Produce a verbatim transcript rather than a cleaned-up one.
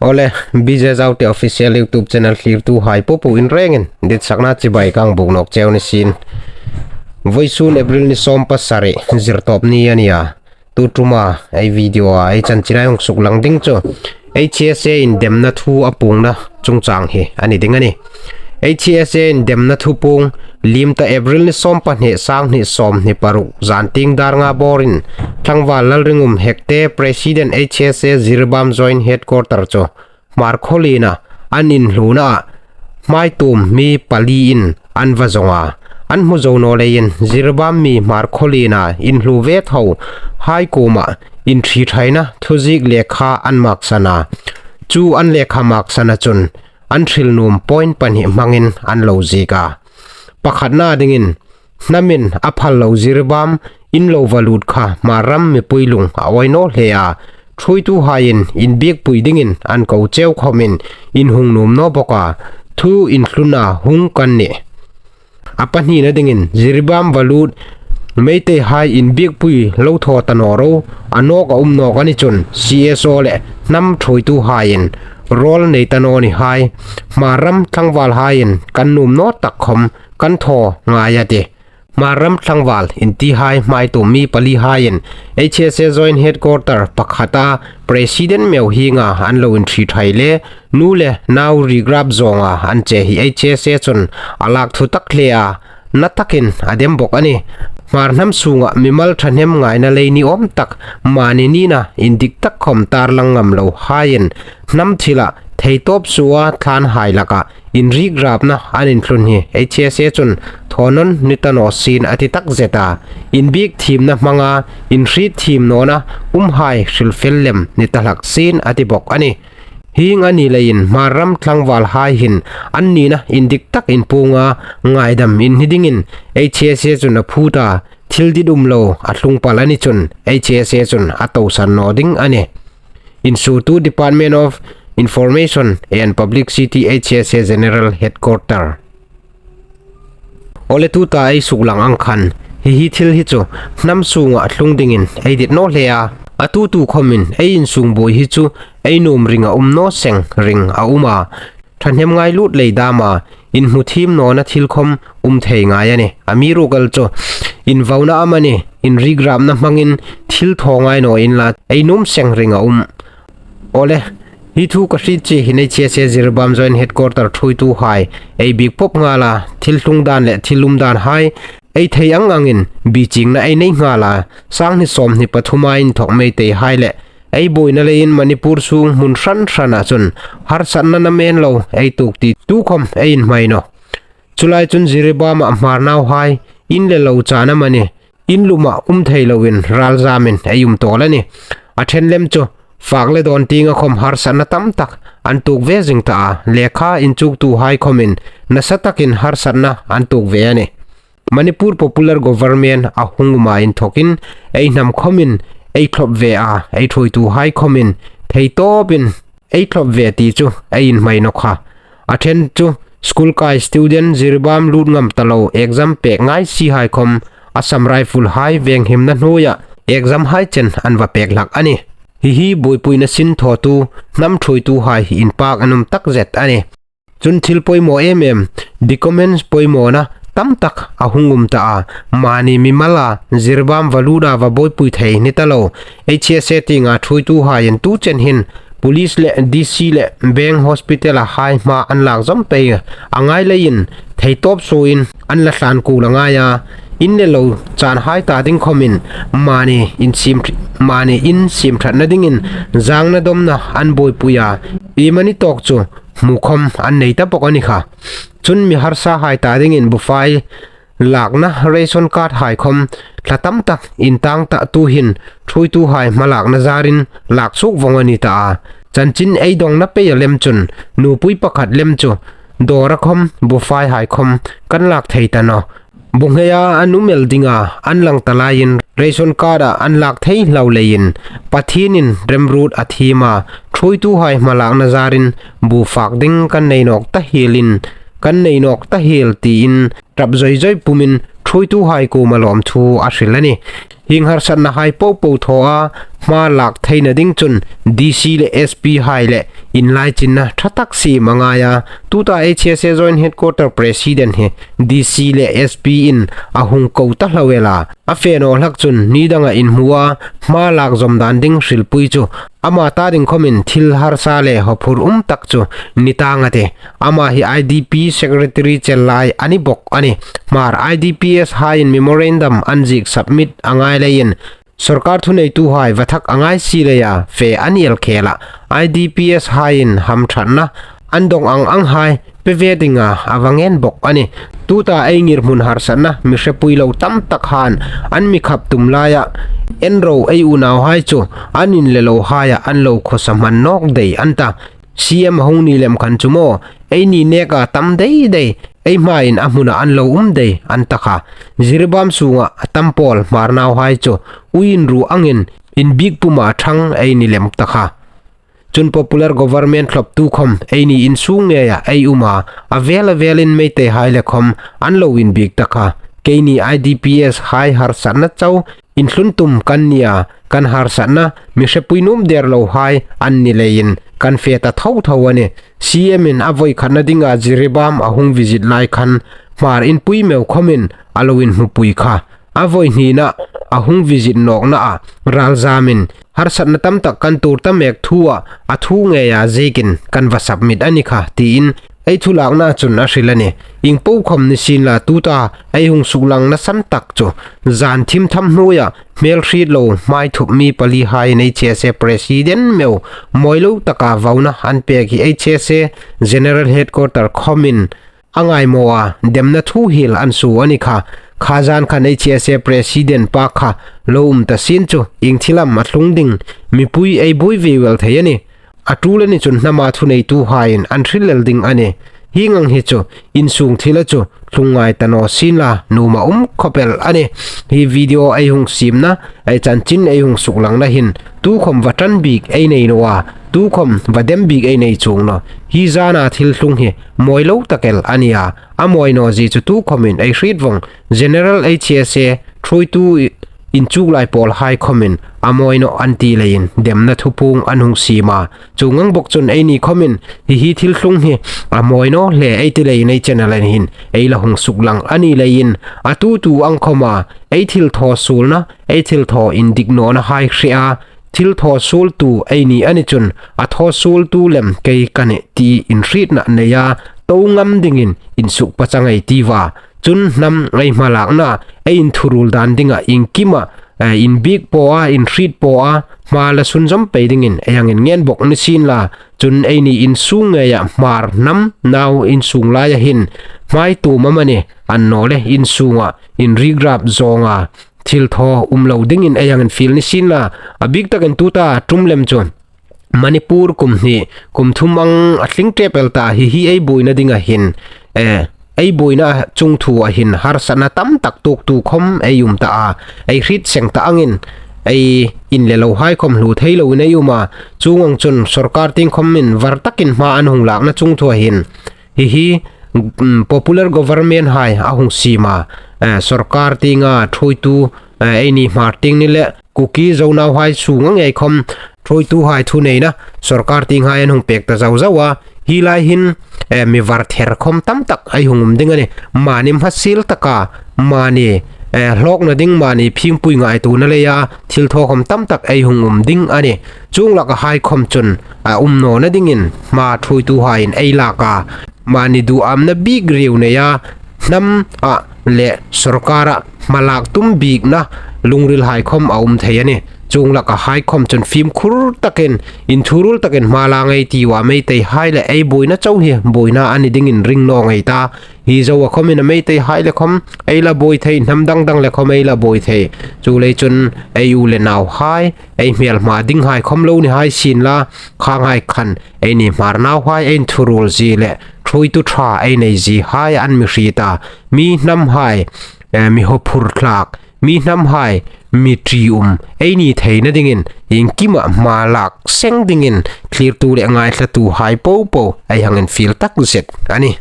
Awle, B J Zaute Official YouTube channel thlirtuhai popo in rengin ditsakna chibai ka hang buk nawk cheu ni sin. Vawisun April ni sawm pasari, Zirtawp ni a nih a. Tu ṭuma ei video-a ei chanchin ei hung suklang ding chu H S A indemna thu a puongna chungchang hi a ni ding a nih. H S A indemna thu puong, limta April ni sawm pahni, sanghni sawmhni paruk, zantieng dar nga borin, Tlangval Lalringum Hekte, President H S A Jiribam Joint Headquarter chu Hmarkhawlien-a an inhluna a, hmaitum mi paliin an va zong a. An hmu zo naw leiin Jiribam mi Hmarkhawlien-a inhlu ve tho hai kuoma inthriethaina thuziek lekha an maksan a. Chu an lekha maksana chun an thil nuom point pahni hmangin an lo ziek a. Pakhatna dingin, hnamin a phal lo Jiribam in lo va lut kha Hmar ram mipui lung a awi naw hle a. Ṭhuoituhaiin inbiekpui dingin an ko cheu khomin inhung nuom naw bawk a. Thu inhluna hung kan nih. A pahnina dingin Jiribam va lut Meiteihai inbiekpui lo thaw ta naw ro, a nawk a um nawk a ni chun C S O le hnam ṭhuoituhaiin role nei ta naw ni hai. Hmar ram tlangvalhaiin kan nuom naw tak khom kan thaw ngai a tih. Hmar ram tlangval intihai hmaitum mi palihaiin H S A Joint Headquarter pakhata President meu hienga an lo inthriethai le nu le nau rikrap zawnga an che hi H S A chun a lak thutak hle a, na takin a dem bawk a nih. Hmar hnam sunga mimal ṭhahnem ngaina lei ni awm tak, mani nina indik tak khom tarlang ngam lo haiin hnam thila theitawp suoa thlanhai laka inrikrapna an inthlun hi H S A chun thaw nawn ni ta naw sien a ti takzet a. Inbiek thiemna hmanga inhriet thiem nawna umhai hrilfel lem ni ta hlak sien a ti bawk a nih. Hieng a ni leiin Hmar ram tlangvalhai hin an nina indik tak inpuonga ngaidam inhni dingin H S A chun a phut a, thil dit um lo a tlung pal a ni chun H S A chun a tosan naw ding a nih. Insuotu Department of Information and Publicity, H S A General Headquarter. Awle, tuta ei suklang ang khan, hi hi thil hi chu hnam sunga tlung dingin ei dit naw hle a. A tu tu khomin ei insung buoi hi chu ei nuom ringa um naw seng ring a um a. Ṭhahnem ngai lut lei dama inhmu thiem nawna thil khom um thei ngai a nih. Amiruokchu invauna amanih, inrikrapna hmangin thil thaw ngai naw inla ei nuom seng ring a um. Awle, hi thu ka hriet chie hin H S A Jiribam Joint Headquarter ṭhuoituhai ei biek pawp ngala, thil tlung dan le thil um danhai ei thei ang angin bichiengna ei nei ngala, sanghni sawmhni pathuma inthok Meiteihai le ei buoina leiin Manipur sung hmun hran hrana chun harsatna namen lo ei tuok ti tu khom ei inhmai nawh. Chulai chun Jiribama Hmar nauhai in le lo chan amanih, in luma um thei loin ralzamin ei um tawl a nih. A ṭhen lem chu fak le dawn tienga khom harsatna tam tak an tuok ve zing ta a, lekha inchuktuhai khomin nasa takin harsatna an tuok ve a nih. Manipur Popular Government a hung uma inthokin ei hnam khomin ei thlop ve a, ei ṭhuoituhai khomin theitawpin ei thlop ve ti chu ei inhmai nawk a. A ṭhen chu school kai student Jiribam lut ngam ta lo, exam pek ngai si hai khom Assam Rifle hai venghimna hnuoia exam hai chen an va pek hlak a nih. Hi hi buoipuina sin thawtu hnam ṭhuoituhai hi inpak an um takzet a nih. Chun thil poimaw em em, documents poimawna tam tak a hung um ta a, mani mimala Jiribam va luta va buoipui thei ni ta lo. H S A tienga ṭhuoituhaiin tu chen hin police le D C le bank, hospital-a hai hma an lak zawm pei a ngai leiin theitawp suoin an la thlan kul a ngai a. In le lo chanhai ta ding khomin mani in siem, mani in siem ṭhatna dingin zangna dawmna an buoipui a. Iemani tawk chu hmu khom an nei ta bawk a ni kha. Chun mi harsahai ta dingin bufai lakna ration card hai khom thla tam tak intang ta, tu hin ṭhuoituhai hmalakna zarin lak suok vong a ni ta a. Chanchin ei dawngna peia lem chun nupui pakhat lem chu dawra khom bufai hai khom kan lak thei ta nawh. Bunghea an um el dinga an lang ta laiin ration card-a an lak thei hlau leiin Pathienin remruot a thiem a, ṭhuoituhai hmalakna zarin bu fak ding kan nei nawk ta hielin, kan nei nawk ta hiel tiin ṭap zoi zoi pumin ṭhuoituhai kuoma lawmthu a hril a nih. Hieng harsatnahai popo thaw a, hma lak theina ding chun D C le S P hai le inlaichinna ṭha tak siem a ngai a. Tuta H S A Joint Headquarter President hi D C le S P in a hung ko ta hlak el a. A fe naw hlak chun ni danga inhmu a, hma lak zawm dan ding hrilpui chu ama ta ding khawmin thil harsa le haw phur um tak chu ni tang a tih. Ama hi I D P Secretary chel lai a ni bawk a nih. Hmar I D P S haiin memorandum an ziek submit a ngai leiin sawrkar thuneituhai va thak a ngai si leia fe a ni el khel a. I D P S haiin hamṭhatna an dawng ang ang hai pe ve dinga a va ngen bawk a nih. Tuta ei ngirhmun harsatna mi hrepui lo tam tak han an mi khap tum laia en ro, ei unauhai chu an inle lo haia an lo khawsa hman nawk dai an ta. C M a hung ni lem khan chu maw, ei ni neka tam dai dai, ei hmain a hmuna an lo um dai an ta kha. Jiribam sunga a tam pawl Hmar nauhai chu ui inru angin inbiek puma ṭhang ei ni lem ta kha. Chun popular government thlawptu khawm eini insung ngeia ei um a, a vel a velin Meiteihai le khawm an lo inbiek ta kha. Keini I D P S hai harsatna chau inthlun tum kan nia, kan harsatna mi hrepui nuom der lo hai an ni leiin kan fe ta tho tho a nih. C M in a voi khatna dinga Jiribam a hung visit lai khan Hmar inpui meu khawmin a lo inhmupui kha. A voi hnina a hung visit nawkna a ralzamin harsatna tam tak kan tuor ta mek thu a, a thu ngeia ziekin kan va submit a ni kha, tiin ei thu lakna chun a hril a nih. Ieng po khawm ni sienla tuta ei hung suklangna san tak chu zan thim tham hnuoia hmel hriet lo hmai thup mi pali haiin H S A President meu mawi lo taka vauna an pek hi H S A General Headquarter khawmin a ngai maw a, demna thu hiel an suo a ni kha. Kha zan khan H S A President pa kha lo um ta sien chu ieng thil am a tlung ding, mipui ei buoi ve el thei a nih. A tul a ni chun hnama thuneituhaiin an hril el ding a nih. Hieng ang hi chu insung thila chu tlung ngai ta naw sienla nuom a um khawp el a nih. Hi video ei hung siemna, ei chanchin ei hung suklangna hin tukhawm va ṭan bik ei nei naw a, tukhawm va dem bik ei nei chuong naw. Hi zana thil tlung hi mawi lo tak el a nia, a mawi naw zie chu tukhawmin ei hriet vong. General H S A ṭhuoitu inchuklai pawl hai khawmin a mawi naw an ti leiin demna thupuong an hung siem a. Chuong ang bawk chun eini khawmin hi hi thil tlung hi a mawi naw hle ei ti leiin ei channel-a hin ei la hung suklang a ni leiin a tu tu ang khawma ei thil thaw suolna, ei thil thaw indik nawna hai hre a, thil thaw suoltu eini a ni chun a thaw suoltu lem kei ka nih ti inhrietna neia to ngam dingin insuk pachang ei tiu a. Chun hnam ei hmalakna ei inthuruol dan dinga iengkima, eh, inbiek po a, inhriet po a, hma la sunzawm pei dingin ei hang inngen bawk ni sienla. Chun eini insung ngeia Hmar hnam nau insung laia hin hmai tuom amanih, annawleh insunga inrikrap zawnga thil thaw um lo dingin ei hang infiel ni sienla. A bik takin tuta ṭum lem chu Manipur kum hni, kum thum ang a tling ṭep el ta hi hi ei buoina dinga hin, eh, ei buoina chungthu a hin harsatna tam tak tuoktu khawm ei um ta a, ei hriet seng ta angin ei inle lo hai khawm hlu thei loin ei um a. Chuong ang chun sawrkar tieng khawmin var takin hma an hung lakna chungthu a hin hi hi, mm, popular government hai a hung siem a, eh, sawrkar tienga ṭhuoitu, eh, eini Hmar tieng ni le Kuki Zo nauhai sunga ngei khawm ṭhuoituhai thuneina sawrkar tienghai an hung pek ta zau zau a. Hi lai hin, eh, mi var ther khawm tam tak ei hung um ding a nih. Mani hmasiel taka, mani, eh, hlawkna ding, mani phingpui ngaituona leia thil thaw khawm tam tak ei hung um ding a nih. Chuong laka hai khawm chun a um nawna dingin hma ṭhuoituhaiin ei lak a, mani duhamna bik rieu neia hnama le sawrkara hmalak tum bikna lungril hai khawm a um thei a nih. Chuong laka hai khawm chun fimkhur takin, inthuruol takin hma la ngei ei tiu a, Meiteihai le ei buoina chau hi buoina a ni dingin ring naw ngei ta. Hi zoa khawmin a Meiteihai le khawm ei la buoi thei, hnam dang dang le khawm ei la buoi thei. Chuleiin chun ei u le nauhai, ei hmelma dinghai khawm lo ni hai sienla, khanghai khan eini Hmar nauhai ei inthuruol zie le ṭhuoitu ṭha ei nei zie hai an mi hriet a. Mi hnamhai, eh, mi haw phur thlak, mi hnamhai, mi ṭium ei ni theina dingin iengkima hmalak seng dingin thlirtu le ngaithlatuhai popo ei hang infiel tak zet a nih.